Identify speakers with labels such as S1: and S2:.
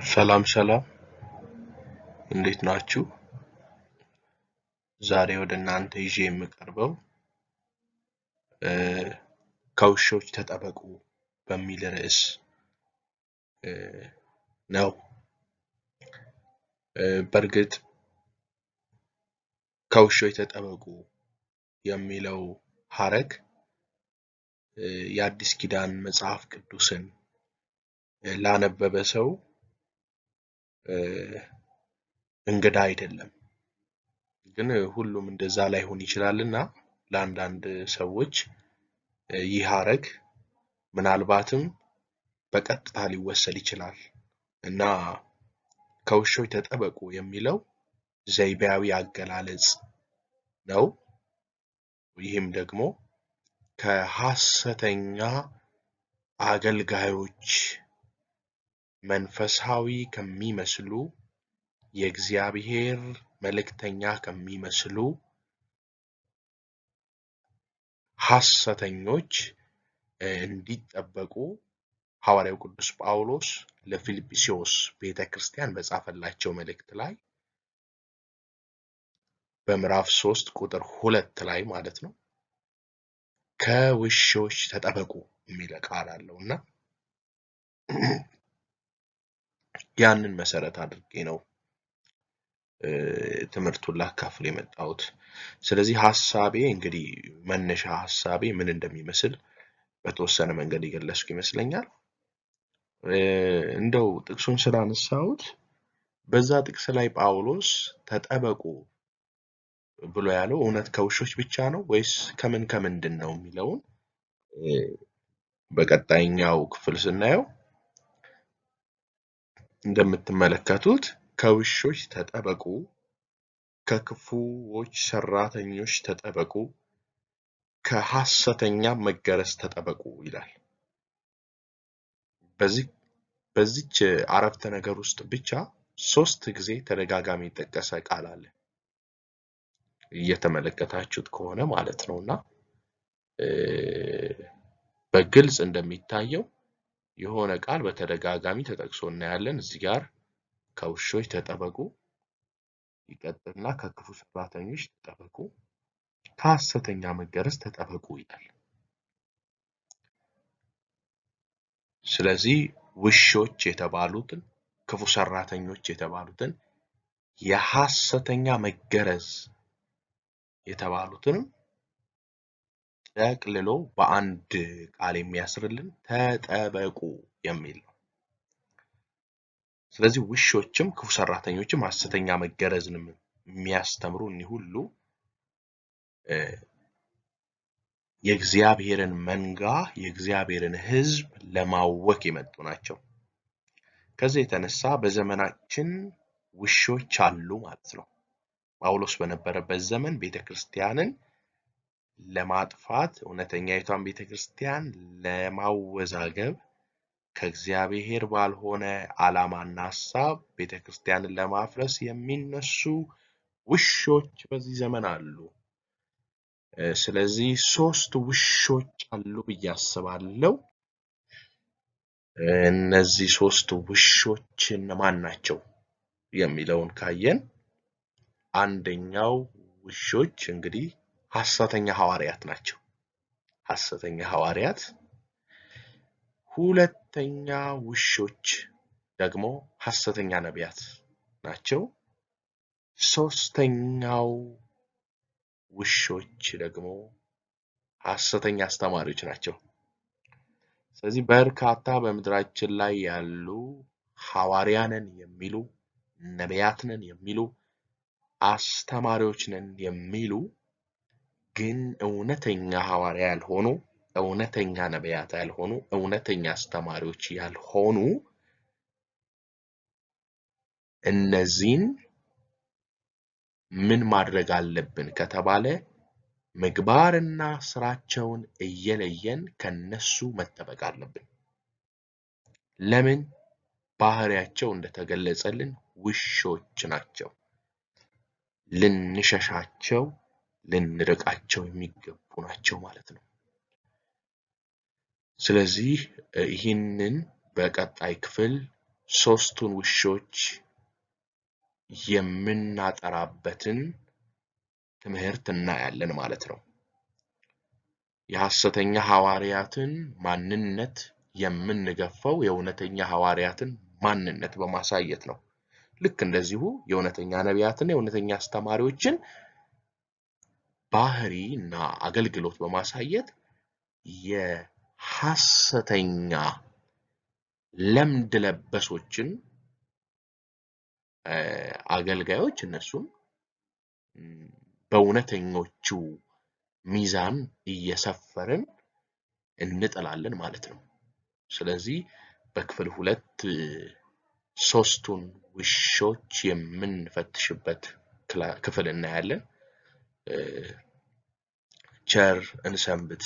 S1: ሰላም ሰላም፣ እንዴት ናችሁ? ዛሬ ወደ እናንተ ይዤ የምቀርበው ከውሾች ተጠበቁ በሚል ርዕስ ነው። በእርግጥ ከውሾች ተጠበቁ የሚለው ሐረግ የአዲስ ኪዳን መጽሐፍ ቅዱስን ላነበበ ሰው እንግዳ አይደለም። ግን ሁሉም እንደዛ ላይሆን ይችላልና ለአንዳንድ ሰዎች ይህ ሐረግ ምናልባትም በቀጥታ ሊወሰድ ይችላል እና ከውሾች ተጠበቁ የሚለው ዘይቤያዊ አገላለጽ ነው። ይህም ደግሞ ከሐሰተኛ አገልጋዮች መንፈሳዊ ከሚመስሉ የእግዚአብሔር መልእክተኛ ከሚመስሉ ሐሰተኞች እንዲጠበቁ ሐዋርያው ቅዱስ ጳውሎስ ለፊልጵስዩስ ቤተክርስቲያን በጻፈላቸው መልእክት ላይ በምዕራፍ 3 ቁጥር 2 ላይ ማለት ነው ከውሾች ተጠበቁ የሚል ቃል አለው እና ያንን መሰረት አድርጌ ነው ትምህርቱን ላካፍል የመጣሁት። ስለዚህ ሐሳቤ እንግዲህ መነሻ ሐሳቤ ምን እንደሚመስል በተወሰነ መንገድ የገለጽኩ ይመስለኛል። እንደው ጥቅሱን ስላነሳሁት በዛ ጥቅስ ላይ ጳውሎስ ተጠበቁ ብሎ ያለው እውነት ከውሾች ብቻ ነው ወይስ ከምን ከምንድን ነው የሚለውን በቀጣይኛው ክፍል ስናየው እንደምትመለከቱት ከውሾች ተጠበቁ፣ ከክፉዎች ሰራተኞች ተጠበቁ፣ ከሐሰተኛ መገረዝ ተጠበቁ ይላል። በዚች አረፍተ ነገር ውስጥ ብቻ 3 ጊዜ ተደጋጋሚ የጠቀሰ ቃል አለ እየተመለከታችሁት ከሆነ ማለት ነውና በግልጽ እንደሚታየው የሆነ ቃል በተደጋጋሚ ተጠቅሶ እናያለን። እዚህ ጋር ከውሾች ተጠበቁ ይቀጥልና ከክፉ ሰራተኞች ተጠበቁ፣ ከሐሰተኛ መገረዝ ተጠበቁ ይላል። ስለዚህ ውሾች የተባሉትን ክፉ ሰራተኞች የተባሉትን የሐሰተኛ መገረዝ የተባሉትንም ጠቅልሎ በአንድ ቃል የሚያስርልን ተጠበቁ የሚል ነው። ስለዚህ ውሾችም ክፉ ሰራተኞችም ሐሰተኛ መገረዝንም የሚያስተምሩ እኒህ ሁሉ የእግዚአብሔርን መንጋ የእግዚአብሔርን ሕዝብ ለማወክ የመጡ ናቸው። ከዚህ የተነሳ በዘመናችን ውሾች አሉ ማለት ነው። ጳውሎስ በነበረበት ዘመን ቤተክርስቲያንን ለማጥፋት እውነተኛይቷን ቤተክርስቲያን ለማወዛገብ ከእግዚአብሔር ባልሆነ ዓላማና ሐሳብ ቤተክርስቲያንን ለማፍረስ የሚነሱ ውሾች በዚህ ዘመን አሉ። ስለዚህ 3 ውሾች አሉ ብዬ አስባለሁ። እነዚህ 3 ውሾች እነማን ናቸው የሚለውን ካየን አንደኛው ውሾች እንግዲህ ሐሰተኛ ሐዋርያት ናቸው። ሐሰተኛ ሐዋርያት። ሁለተኛ ውሾች ደግሞ ሐሰተኛ ነቢያት ናቸው። ሶስተኛው ውሾች ደግሞ ሐሰተኛ አስተማሪዎች ናቸው። ስለዚህ በርካታ በምድራችን ላይ ያሉ ሐዋርያ ነን የሚሉ፣ ነቢያት ነን የሚሉ፣ አስተማሪዎች ነን የሚሉ ግን እውነተኛ ሐዋርያ ያልሆኑ፣ እውነተኛ ነቢያት ያልሆኑ፣ እውነተኛ አስተማሪዎች ያልሆኑ እነዚህን ምን ማድረግ አለብን ከተባለ ምግባርና ስራቸውን እየለየን ከነሱ መጠበቅ አለብን። ለምን? ባህሪያቸው እንደተገለጸልን ውሾች ናቸው። ልንሸሻቸው ልንርቃቸው የሚገቡ ናቸው ማለት ነው። ስለዚህ ይህንን በቀጣይ ክፍል ሶስቱን ውሾች የምናጠራበትን ትምህርት እናያለን ማለት ነው። የሐሰተኛ ሐዋርያትን ማንነት የምንገፋው የእውነተኛ ሐዋርያትን ማንነት በማሳየት ነው። ልክ እንደዚሁ የእውነተኛ ነቢያትና የእውነተኛ አስተማሪዎችን ባህሪ እና አገልግሎት በማሳየት የሐሰተኛ ለምድ ለበሶችን አገልጋዮች እነሱን በእውነተኞቹ ሚዛን እየሰፈርን እንጥላለን ማለት ነው። ስለዚህ በክፍል 2 ሶስቱን ውሾች የምንፈትሽበት ክፍል እናያለን። ቸር እንሰንብት።